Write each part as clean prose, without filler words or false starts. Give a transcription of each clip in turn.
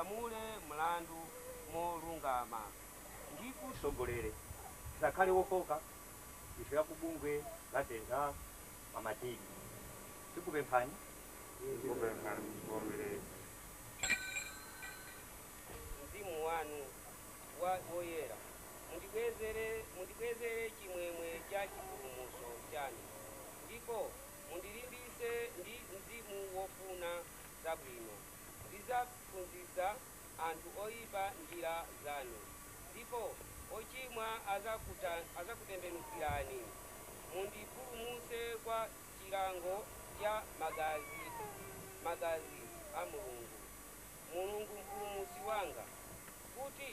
Mugamule mlandu molungama ndi Tisogolere, tisakhale wofoka. Ife akubungwe la Dedza Pamatiki tikupemphani. Tikupemphani mutivomereze. Mzimu wanu woyera mundibwezere chimwemwe cha chipulumutso chanu, ndipo mundilimbitse ndi mzimu wofuna zabwino. Ndidzaphunzitsa anthu oyipa njira zanu, ndipo ochimwa azakutembenukirani. Mundipulumutse kwa chilango cha magazi a Mulungu, Mulungu mpulumutsi wanga, kuti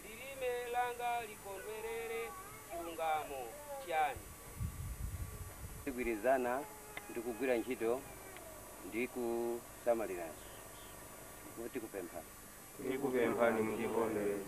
lilime langa likondwerere chilungamo chanu. Tigwirizana ndi kugwira ntchito ndi kusamalirana. Tikupemphani. Tikupemphani mutivomereze.